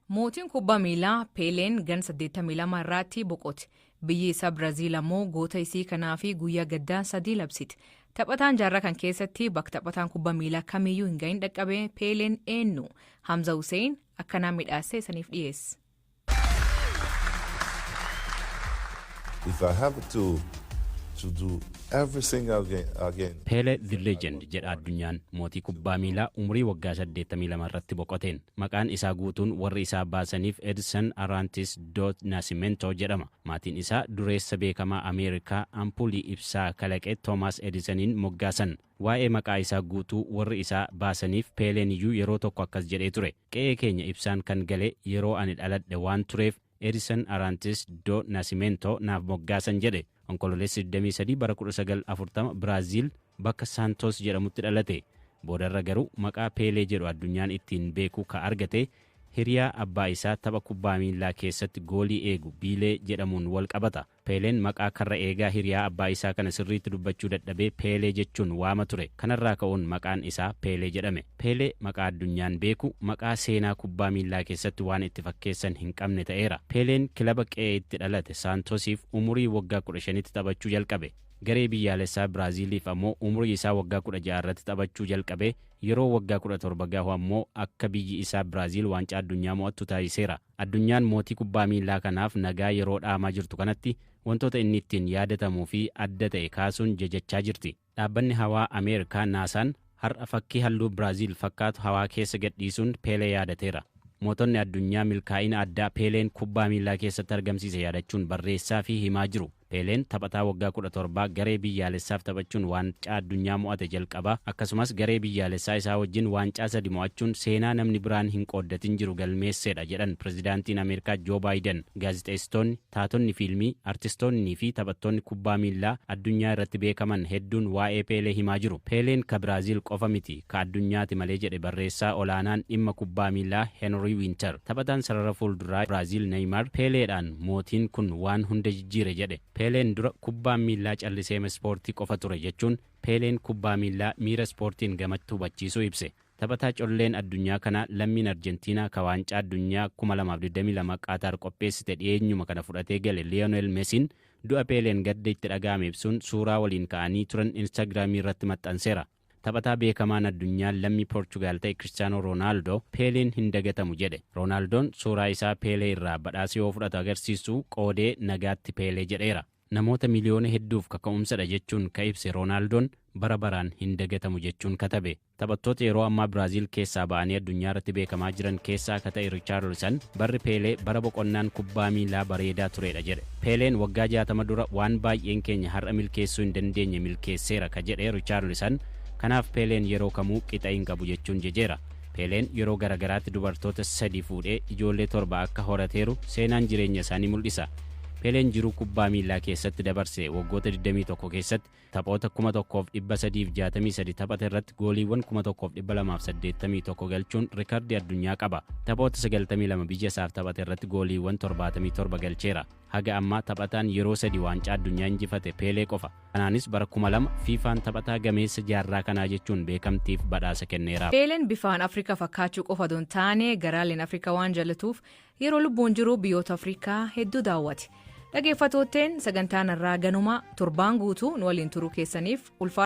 Mootiin kubbaa miilaa Peeleen gan 82 irraatti boqote. Biyyi isaa Biraazil ammoo goota isii kanaa fi guyyaa gaddaa 3 labsite. Taphataan jaarraa kan keessatti bakka taphataan kubbaa miilaa kamiyyuu hin gahin dhaqqabe Peeleen eenyu? Hamza Hussein akkanaan midhaasee saniif dhiyeesse. If I have to do everything again. Pele the Legend jedha addunyaan mootii kubbaa miilaa umurii waggaa 82 irratti boqoteen. Maqaan isaa guutuun warri isaa baasaniif Edson Arantes do Nascimento jedhama. Maatiin isaa dureessa beekamaa Ameerikaa ampuulii ibsaa kalaqe Thomas Edisoniin moggaasan. Waa'ee maqaa isaa guutuu warri isaa baasaniif Peeleen iyyuu yeroo tokko akkas jedhee ture. "Qe'ee keenya ibsaan kan gale yeroo ani dhaladhe waan tureef Edison Arantes do Nascimento naaf moggaasan" jedhe. Onkololeessi 23 bara 1940 Biraaziil bakka Saantos jedhamutti dhalate. Boodarra garuu maqaa Peelee jedhu addunyaan ittiin beeku ka argate hiriyaa abbaa isaa tapha kubbaa miilaa keessatti goolii eegu Biilee jedhamuun wal qabata. Peeleen maqaa karra eegaa hiriyaa abbaa isaa kana sirriitti dubbachuu dadhabee Peelee jechuun waama ture. Kanarraa ka'uun maqaan isaa Peelee jedhame. Peelee maqaa addunyaan beeku, maqaa seenaa kubbaa miilaa keessatti waan itti fakkeessan hin qabne ta'eera. Peeleen kilaba qe'ee itti dhalate Saantosiif umurii waggaa 15tti taphachuu jalqabe. Garee biyyaalessaa Biraaziiliif ammoo umurii isaa waggaa 16 irratti taphachuu jalqabe. Yeroo waggaa 17 gahu ammoo akka biyyi isaa Biraaziil waancaa addunyaa mo'attu taasiseera. Addunyaan mootii kubbaa miilaa kanaaf nagaa yeroo dhaamaa jirtu kanatti wantoota inni ittiin yaadatamuu fi adda ta'e kaasuun jajachaa jirti. Dhaabbanni hawaa Ameerikaa Naasaan har'a fakkii halluu Biraaziil fakkaatu hawaa keessa gadhiisuun Peelee yaadateera. Mootonni addunyaa milkaa'ina addaa Peeleen kubbaa miilaa keessatti argamsiise yaadachuun barreessaa fi himaa jiru. Peeleen taphataa waggaa 17 garee biyyaalessaaf taphachuun waancaa addunyaa mo'ate jalqabaa, akkasumas garee biyyaalessaa isaa wajjin waancaa sadi mo'achuun seenaa namni biraan hin qooddatin jiru galmeessedha jedhan pirezidaantiin Ameerikaa Joo Baayiden. Gaazexeessitoonni, taatonni fiilmii, artistoonnii fi taphattoonni kubbaa miilaa addunyaa irratti beekaman hedduun waa'ee Peelee himaa jiru. "Peeleen ka Biraaziil qofa miti, ka addunyaati malee" jedhe barreessaa olaanaan dhimma kubbaa miilaa Henry Winter. Taphataan sarara fuulduraa Biraaziil Neymar Peeleedhaan "mootiin kun waan hunda jijjiire" jedhe. "Peeleen dura kubbaan miillaa calliseema ispoortii qofa ture" jechuun Peeleen kubbaa miillaa miira ispoortiin gamatti hubachiisuu ibse. Taphataa colleen addunyaa kanaa lammiin Arjentiinaa ka waancaa addunyaa 2022 Qaataar qopheessite dhiyeenyuma kana fudhatee gale Liyoonel Mesiin du'a Peeleen gadda itti dhaga'ame ibsuun suuraa waliin ka'anii turan Instaagiraamii irratti maxxanseera. Taphataa beekamaan addunyaa lammii Poorchugaal ta'e Kiristaanoo Roonaaldoo "Peeleen hin dagatamu" jedhe. Roonaaldoon suuraa isaa Peelee irraa badhaasa yoo fudhatu agarsiisu qoodee "nagaatti Peelee" jedheera. "Namoota miliyoona hedduuf kaka'umsadha" jechuun ka ibse Roonaaldoon "bara baraan hin dagatamu" jechuun katabe. Taphattoota yeroo ammaa Biraaziil keessaa ba'anii addunyaa irratti beekamaa jiran keessaa akka ta'e Richaarlisan "barri Peelee bara boqonnaan kubbaa miilaa bareedaa turedha" jedhe. "Peeleen waggaa 60 dura waan baay'een keenya har'a milkeessuu hin dandeenye milkeesseera" ka jedhe Richaarlisan, "kanaaf Peeleen yeroo kamuu qixa hin qabu" jechuun jejeera. Peeleen yeroo garagaraatti dubartoota sadi fuudhee ijoollee torba akka horateeru seenaan jireenya isaanii mul'isa. Peeleen jiruu kubbaa miilaa keessatti dabarse waggoota 21 keessatti taphoota 1363 taphate irratti gooliiwwan 1281 galchuun rikardii addunyaa qaba. Taphoota 92 biyya isaaf taphate irratti gooliiwwan 77 galcheera. Haga ammaa taphataan yeroo sadi waancaa addunyaa injifate Peelee qofa. Kanaanis bara 2000 Fiifaan taphataa gameessa jaarraa kanaa jechuun beekamtiif badhaasa kenneera. Peeleen bifaan Afrikaa fakkaachuu qofa osoo hin taane garaaleen Afrikaa waan jaallatuuf yeroo lubbuun jiru biyyoota Afrikaa hedduu daawwate. Dhaggeeffattootteen, sagantaan irraa ganuma. Torbaan guutuu nu waliin turuu keessaniif ulfaa.